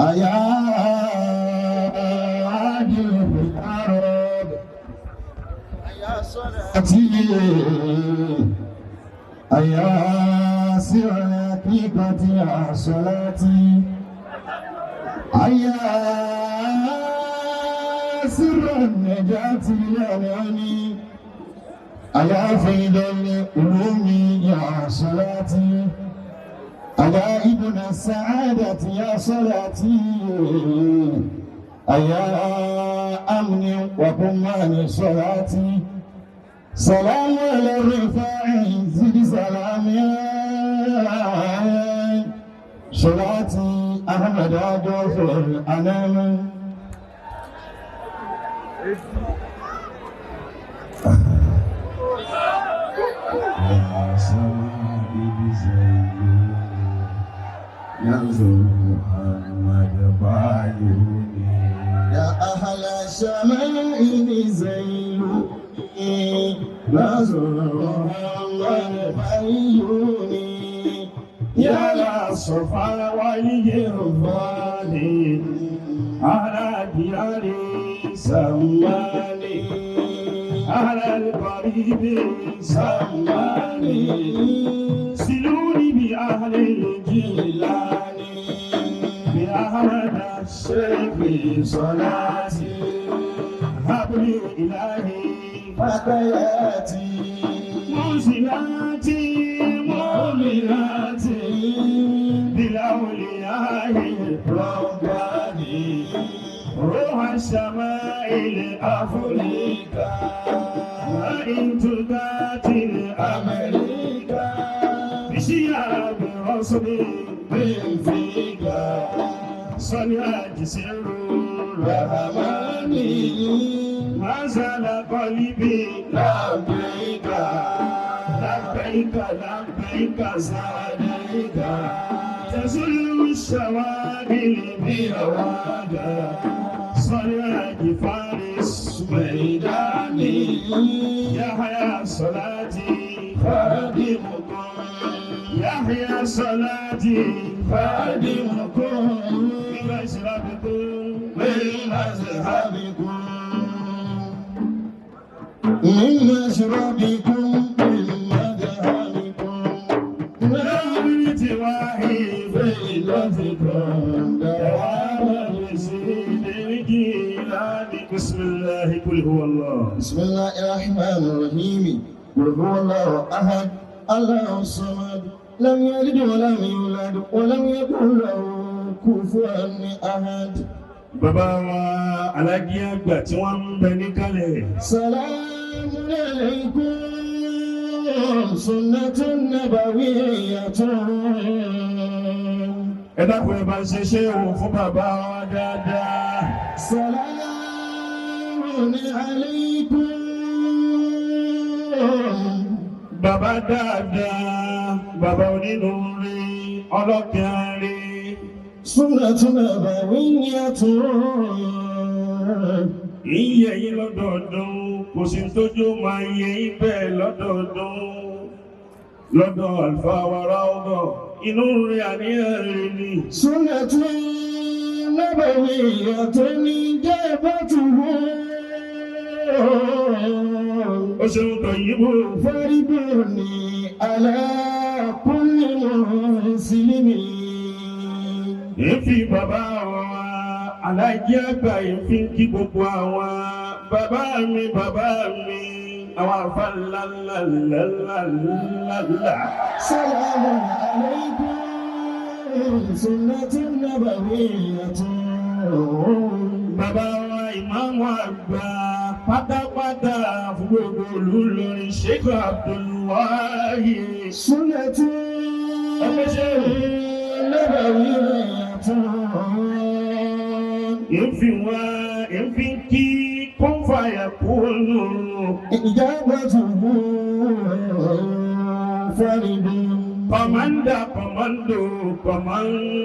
أيا عادل الأرض أتي أيا سر الحقيقة يا صلاتي أيا سر النجاة للأنعم أيا فيض العلوم يا صلاتي أيا ابن السعادة يا صلاتي أيا أمن وكمان صلاتي سلام على الرفاع زد سلامي صلاتي أحمد جوفر الأنام. يا سماء زيني ينظر محمد بعيوني. يا أهل الشمائل زينوني نزر محمد بعيوني. يا للصفا والجرفان على ديار سماني أهل القريب سماني سلوني بأهل الجيلان بأحمد الشيخ صلاتي هب لي إلهي فتياتي منزلاتي مؤمناتي بالأولياء رباني روح الشمائل أفريقيا وإن تقاتل أمريكا بشياب رسمي بنفيكا صنع جسر رحماني ما زال قلبي لبيك لبيك لبيك سعديك تزل الشواغل بهواك صنع فارس ميداني يحيى صلاتي خادمكم يحيى صلاتي خادمكم بمشربكم من مذهبكم من مشربكم من مذهبكم من واحد فيلتكم دوام. بسم الله قل هو الله. بسم الله الرحمن الرحيم قل هو الله أحد الله الصمد لم يلد ولم يولد ولم يكن له كفوا أحد. Bàbá wa alájí àgbà tí wọ́n ń bẹ níkàlẹ̀. سلام عليكم سنة نبوية. Ẹ dákun ẹ bá ṣe ṣé òun fún bàbá wa dáadáa. سلام عليكم. Bàbá dáadáa, bàbá onínúure, ọlọ́kẹ́rin. سنة نبوية. Ìyẹ̀ yín lọ́dọọdún, kò sí tójú máa yẹ yín bẹ́ẹ̀ lọ́dọọdún. Lọ́dọ̀ àlùfáà wa ráúdọ̀, inú rí àníyàn rí ni. سنة نبوية إجابته Ó ṣeun tọ̀ yìí bò. فربني على كل مسلم. Èéfì bàbá wa alájí àgbà èéfì ń kí gbogbo àwọn bàbá mi bàbá mi àwọn àfa ńlá ńlá ńlá ńlá ńlá ńlá. سلام عليكم سنة نبوية. Bàbá wa ìmáàmù àgbà pátápátá fún gbogbo ìlú Ìlọrin Sheikh Abdullahi. سنة نبوية. Èéfì wọn èéfì ń kí kóńfàyà kúnnù. إجابته فرد. Kọ̀mándà kọ̀mándò kọ̀mándúdú.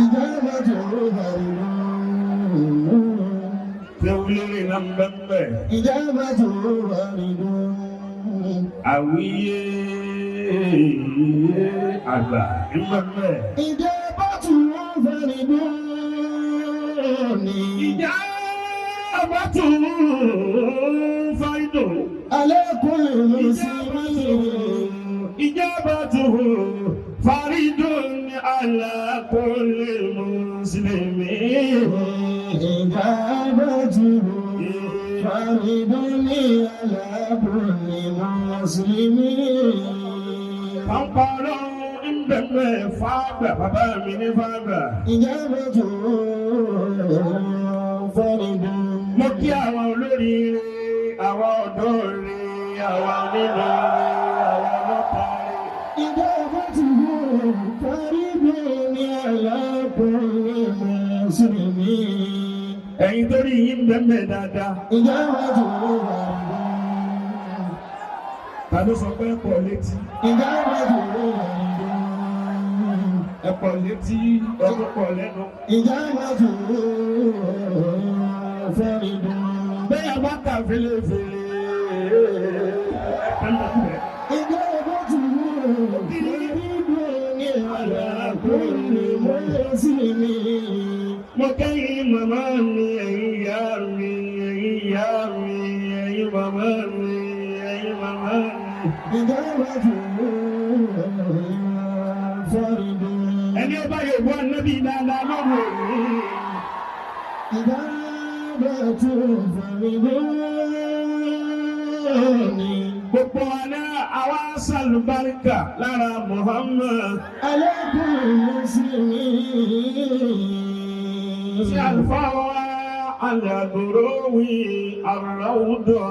إجابته فرد. Tẹ̀wúlérè náà ń bẹ́ẹ̀. إجابته فرد. Àwíyé àgbà ń bẹ́ẹ̀. إجابته Ìjábàtú faridun. Ìjábàtú faridun. Ala kulli muslimin. Ìjábàtú faridun ala kulli muslimin. Ìjábàtú faridun ala kulli muslimin. Pàmpọ̀lọ́ ń bẹ̀rẹ̀ fábà, bàbá mi ní fábà. Ìjábàtú faridun. Mo kí àwọn olóríire, àwọn ọ̀dọ́ rere, àwọn onínúure, àwọn ọlọ́pàá rere. Ìjábàtú faridun ala kulli muslimin. Ẹ̀yin tó rí yín bẹ́ẹ̀ dáadáa. Ìjábàtú faridun. Ta ló sọ pé ẹ̀pọ̀ létí? Ìjábàtú faridun. Ẹ̀pọ̀ létí, ẹ̀pọ̀ pọ̀ lẹ́nu. Ìjábàtú faridun. Bẹ́ẹ̀ bá kà fèlèfèlè. Ìjábàtú faridun ala kulli muslimin. Mo kẹ́yìn màmá mi, ẹ̀yin ìyá mi, ẹ̀yin ìyá mi, ẹ̀yin màmá mi, ẹ̀yin màmá mi. Ìjábàtú faridun. Ẹni ó bá yóò gbọ́ nábì dáadáa lọ́wọ́ òní. Ìjábàtú faridun. Gbogbo wa náà àwa sàlùbáríkà lára Muhammad. Ala kulli muslimin. Tí àlùfáà wa alàgbòròwì àràwùdọ̀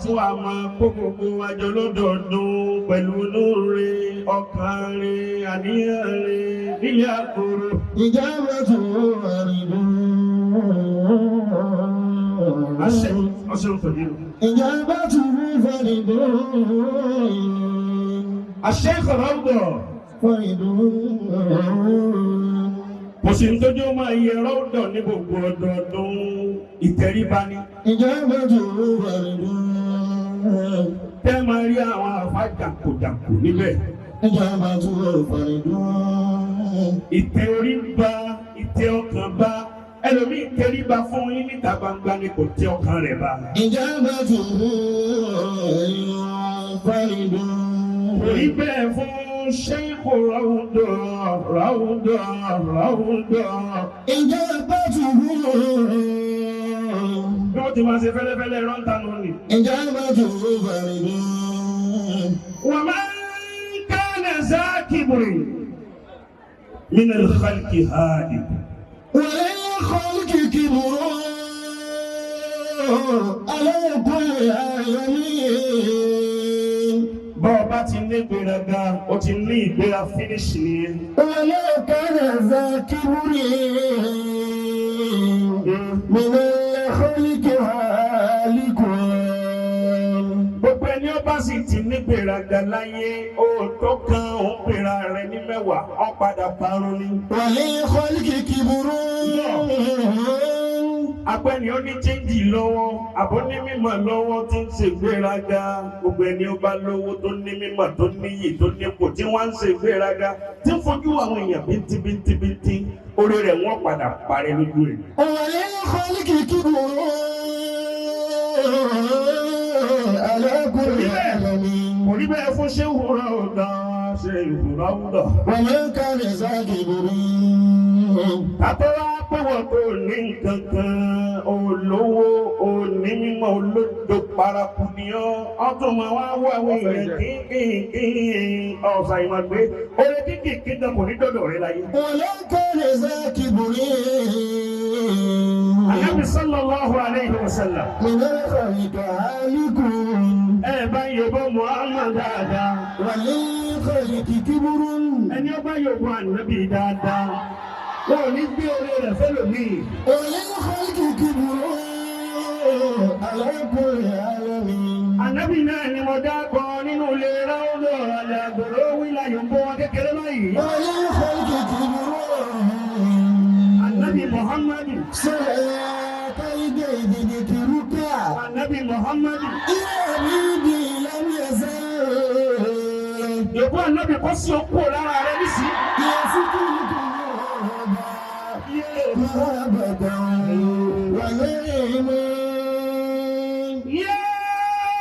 tí wàá máa kó gbogbo wa jọ lọ́dọọdún pẹ̀lú inú rẹ̀, ọkàn rẹ̀, àníyàn rẹ̀ nílé àkóró. Ìjábàtú faridun. Àṣẹ ọṣẹ òtòjú. Ìjábàtú faridun. Àṣẹ ìkọ̀rọ̀wùdọ̀ Faridun. kò sí nítorí ó máa yẹ rọ́ọ̀dọ̀ ní gbogbo ọdọọdún ìtẹríba ni. Ìjábàtú faridun. Tẹ́ máa rí àwọn àfa jàǹkójàǹkó níbẹ̀. Ìjábàtú faridun. Ìtẹ̀ orí ń ba, ìtẹ̀ ọkàn bá, ẹlòmíì tẹríba fún yín níta gbangba ni kò tẹ ọkàn rẹ̀ bá. Ìjábàtú faridun. Kò rí bẹ́ẹ̀ fún Ṣéìkù Ráúdọ̀ Ráúdọ̀ Ráúdọ̀. Ìjábàtú Bí wọ́n ti máa ṣe fẹ́lẹ́fẹ́lẹ́ rọ́ńtà nù ni. Ìjábàtú faridun. Wa man kana za kibrin min al-khalqi hadi. وللخلق كبر على كل عالمين. Bọ́ ọ bá ti ní ìgbéraga, o ti ní ìgbéra finish nìyẹn. ولو كان ذا كبر من الخلق هالك. Gbogbo ẹni ó bá sì ti ní gbéraga láyé, òótọ́ kan òun gbéra rẹ̀ ní mẹ́wàá, ó padà parun ni. وللخلق كبر. Apẹ́ni ó ní chéńjì lọ́wọ́, àbó ní mímọ̀ lọ́wọ́ tí ń ṣe gbéraga. Gbogbo ẹni ó bá lówó tó ní mímọ̀ tó níyì tó nípò tí wọ́n ń ṣe gbéraga tí ń fojú àwọn èèyàn bíntín bíntín bíntín, orí rẹ̀ wọ́n padà parẹ́ lójú ẹ̀. وللخلق كبر على كل عالمين. Kò rí bẹ́ẹ̀ fún Ṣéhù Ráúdà, Ṣéhù Ráúdà. ومن كان ذا كبر. Kátó wá pé wọ́n tó ní nǹkan kan, olówó, oní mímọ́, olódo paraku ni ọ́. Ọtún máa wá wọ àwọn èèyàn kínkìnkín ọ̀sà ìmọ̀ pé oore kínkìnkín gan kò ní dọ́dọ̀ rẹ láyé. ولو كان ذا كبر. Ànábì sallallahu alayhi wa sallam. من الخلق هالك. Ẹ bá yòbó Muhammad dáadáa. وللخلق كبر. Ẹni ó bá yòbó Ànábì dáadáa. Wọn ò ní gbé oore rẹ̀ fẹ́lòmíì. وللخلق كبر على كل عالمين. Ànábì náà ni mo dákọ nínú ilé ráúdọ̀ àdàgbòrò wílà yòǹbó wọn kékeré báyìí. وللخلق كبر. Ànábì Muhammadu. صلاة البيت ذكرك. Ànábì Muhammadu. يا حبيبي لم يزل. Yòókù Ànábì kó sí okú lára rẹ nísì. يسكن القلوب. مهابة ونعيما. يا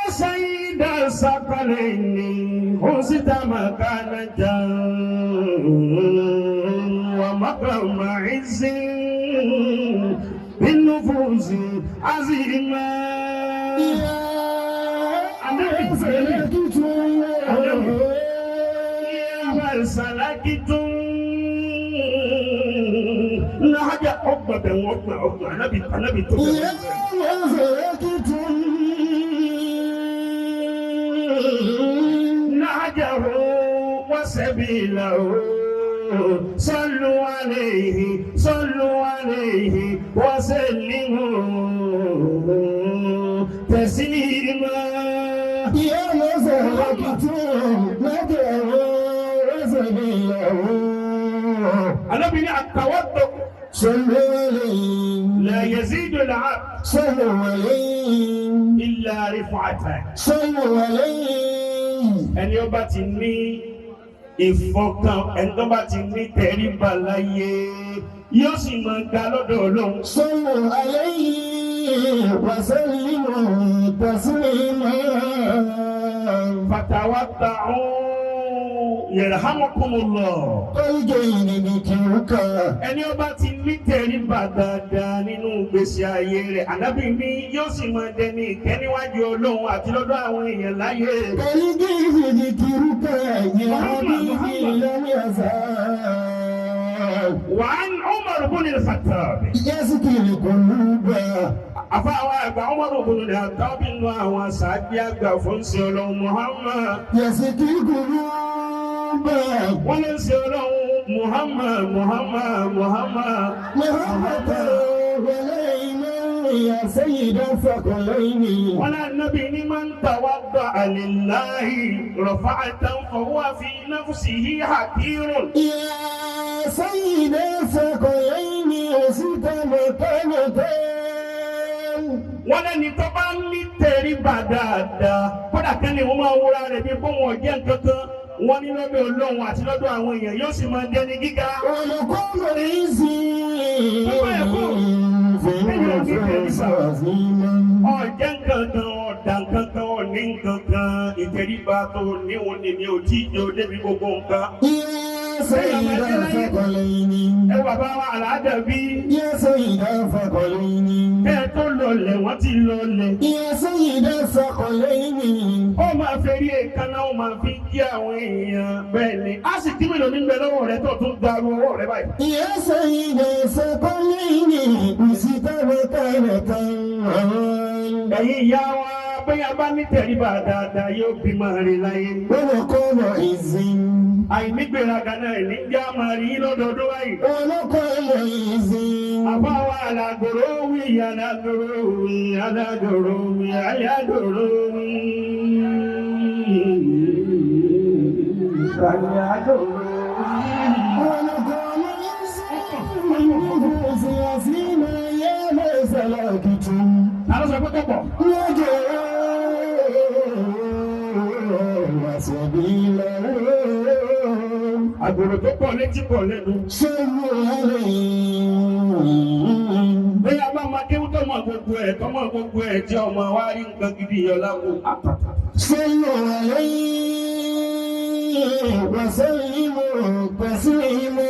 سيد الثقلين خذت مكانة ومقام عز بالنفوس عظيما. يا سلكت يا سلكت نهج ọgbà bẹ̀ wọ́n ọgbà ọgbà anábì anábì tó bẹ̀ يا wọ́n. سلكت نهجه وسبيله صلوا عليه صلوا عليه وسلموا تسليما. يا سلكت نهجه وسبيله Ànábì ní التواضع صلوا عليه لا يزيد العبد صلوا عليه إلا رفعة. صلوا عليه. Ẹni ó bá ti ní ìfọkàn, ẹni tó bá ti ní tẹríba láyé, yóò sì máa ga lọ́dọ̀ Ọlọ́run. صلوا عليه وسلموا تسليما. فتواضعوا يرحمكم الله. الجين ذكرك. Ẹni ó bá ti ní tẹríba dáadáa nínú ìgbésí ayé rẹ̀, Ànábì ní yóò sì máa dẹni ìkẹ́ níwájú Ọlọ́run àti lọ́dọ̀ àwọn èèyàn láyé. الجين ذكرك يا حبيبي لم يزال وعن عمر بن الخطاب يزكي القلوب. Àfáwọn àgbà Umar ibn al-Khattab nínú àwọn sàábí àgbà fún ṣe Ọlọ́run Muhammad. يزكي القلوب. Wọ́n lè ṣe Ọlọ́run Muhammad Muhammad Muhammad. محبة وليما يا سيد الثقلين. Wọ́n lé Ànábì ní من تواضع لله رفعه فهو في نفسه حقير. يا سيد الثقلين وصلت مكانة. Wọ́n lẹ́ni tó bá ní tẹríba dáadáa, kódà kẹ́ni wọ́n máa wúra rẹ̀ bí bóun ọ̀jẹ̀ nǹkankan, wọ́n ní lọ́dọ̀ Ọlọ́run àti lọ́dọ̀ àwọn èèyàn yóò sì máa dẹni gíga. ولكل عز في النفوس عظيما. Ọ̀jẹ̀ nǹkankan, ọ̀dà nǹkankan, ọ̀ní nǹkankan, ìtẹríba tó níwọ̀n ni mi ò tí ì jẹ́ débi gbogbo nǹkan. يا سيد الثقلين. Ẹ bàbá wa Àlàádàbí, يا سيد الثقلين. kẹ́ ẹ tó lọlẹ̀ wọ́n ti lọlẹ̀. يا سيد الثقلين. Ó máa fẹ́ rí èékánná, ó máa fi kí àwọn èèyàn bẹ́ẹ̀ ni. Á sì kí mélòó ní bẹ lọ́wọ́ rẹ tó tún darú ọwọ́ rẹ báyìí. يا سيد الثقلين وست مكانة. Ẹ̀yin ìyá wa, bẹ́ẹ̀ bá ní tẹríba dáadáa yóò bímọ rẹ̀ láyé. ولكل عز. Àìnígbéraga náà ní já máa rí lọ́dọọdún báyìí. ولكل عز. Àbá wa àlàgòrò wí, àlàgòrò wí, àlàgòrò wí, àlàgòrò wí. Àlàgòrò wí. ولكل عز النفوس عظيما يا مسلكتم. Ta ló sọ pé kò pọ̀? وجاء وسبيلا. Àgòrò tó pọ̀ létí pọ̀ lẹ́nu. صلوا عليه. Bẹ́ẹ̀ a bá máa kéwú tó mọ gbogbo ẹ̀ tó mọ gbogbo ẹ̀ tí ọmọ wa rí nǹkan gidi yọ láwo. صلوا عليه وسلموا تسليما.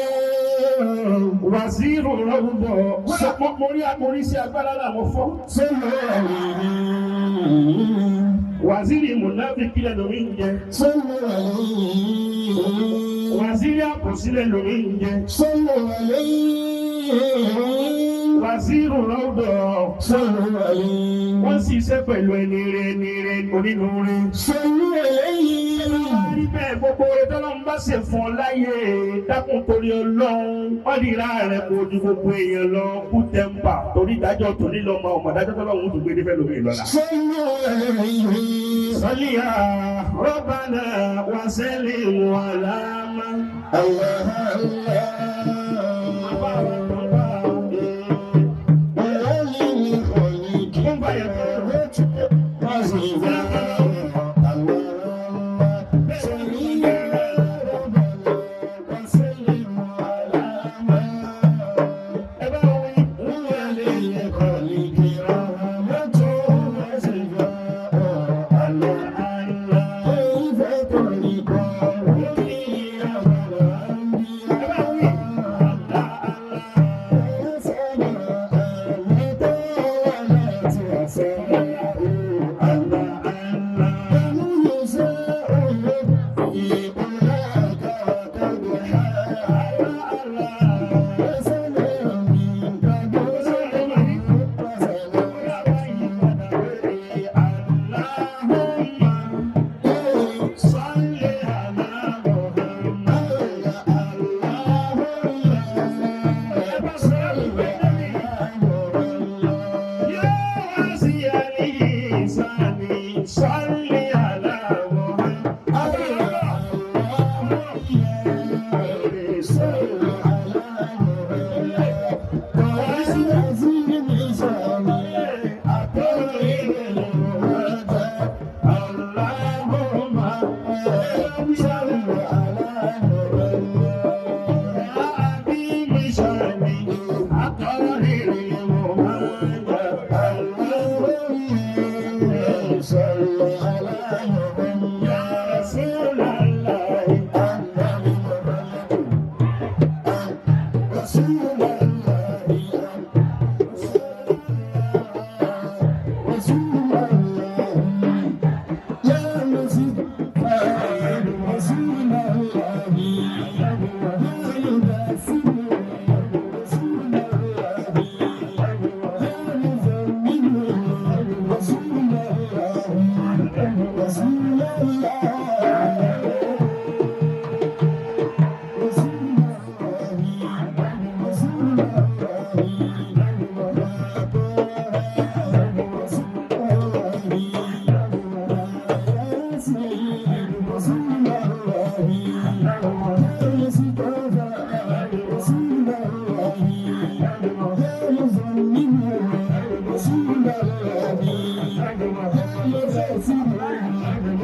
Wàzírù rọ̀bọ̀. Mo rí amorí sí agbára làwọn fọ́. صلوا عليه. Wàzírì mùnáfíkì lẹ́nu mi ń jẹ. صلوا عليه. Wàzírì àpòsílẹ̀ lómi ń jẹ. صلوا عليه. Wàzírù rọ̀bọ̀. صلوا عليه. Wọ́n sì ṣe pẹ̀lú ẹni rẹ̀ ẹni rẹ̀ onínúure. صلوا عليه. Rí bẹ́ẹ̀ gbogbo rẹ̀ tọ́lọ́run bá ṣe fún ọ láyé dákun torí Ọlọ́run. Wọ́n di ra rẹ̀ kó ju gbogbo èèyàn lọ kú tẹ́ḿpà torí ìdájọ́ tòní lọ́mọ ọmọ ìdájọ́ tọ́lọ́run tó gbé dé fẹ́ lómi ìlọ́la. صلوا عليه. صليا ربنا وسلم على من الله الله. وعلي خليك عزيزا. الله صلي يا ربنا وسلم على من. Ẹ bá wọn رسول الله رسول الله يا مسيح رسول الله يا مدثر رسول الله يا مزمل رسول الله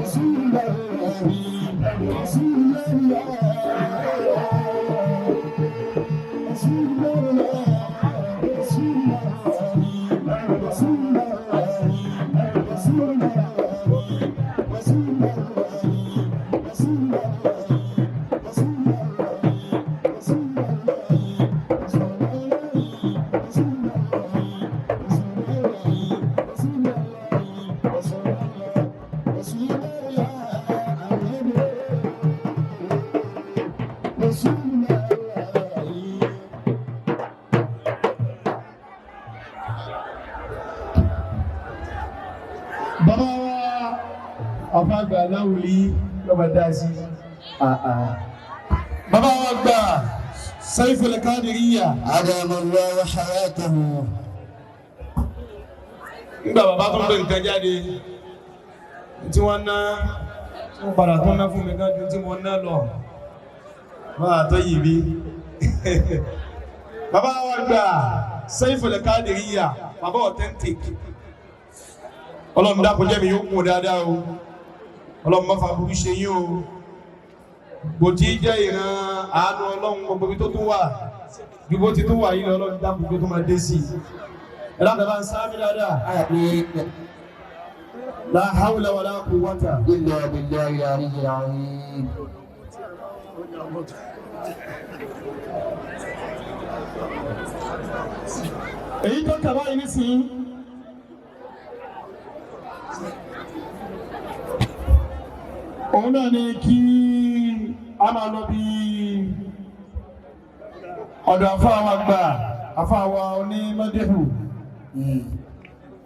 رسول الله Bàbá wa àfàgbà láwùlí lọ́ba dá sí. Bàbá wa gbà Saiful Qadiriyya. أدام الله حياته. Nígbà bàbá tó ń gbé nǹkan jáde tí wọ́n ná wọ́n padà tó ná fún mi gan ju tí mo ná lọ. Máa tó yìí bí. Bàbá wa gbà Saiful Qadiriyya, bàbá authentic. Ọlọ́run dákun jẹ́ mi yóò kún dáadáa o. Ọlọ́run má fa burú ṣe yín o. Bó ti jẹ́ ìran àánú Ọlọ́run gbogbo ibi tó tún wà ju bó ti tún wà yìí lọ, Ọlọ́run dákun tó tún máa dé sí i. Ẹ dákun bá ń sáábì dáadáa. آمين. La hawla wala quwwata. إلا بالله العلي العظيم. Èyí tó kà báyìí nísìnyí. Òun náà ni kí a máa lọ bí ọ̀dọ̀ àfáà gbà àfáà wa onímọ̀déhù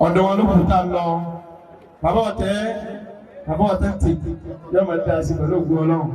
ọ̀dọ̀ wọn ló kù tá a lọ. Bàbá ọ̀tẹ́ bàbá ọ̀tẹ́ ti yóò máa dá sí pẹ̀lú ògùn Ọlọ́run.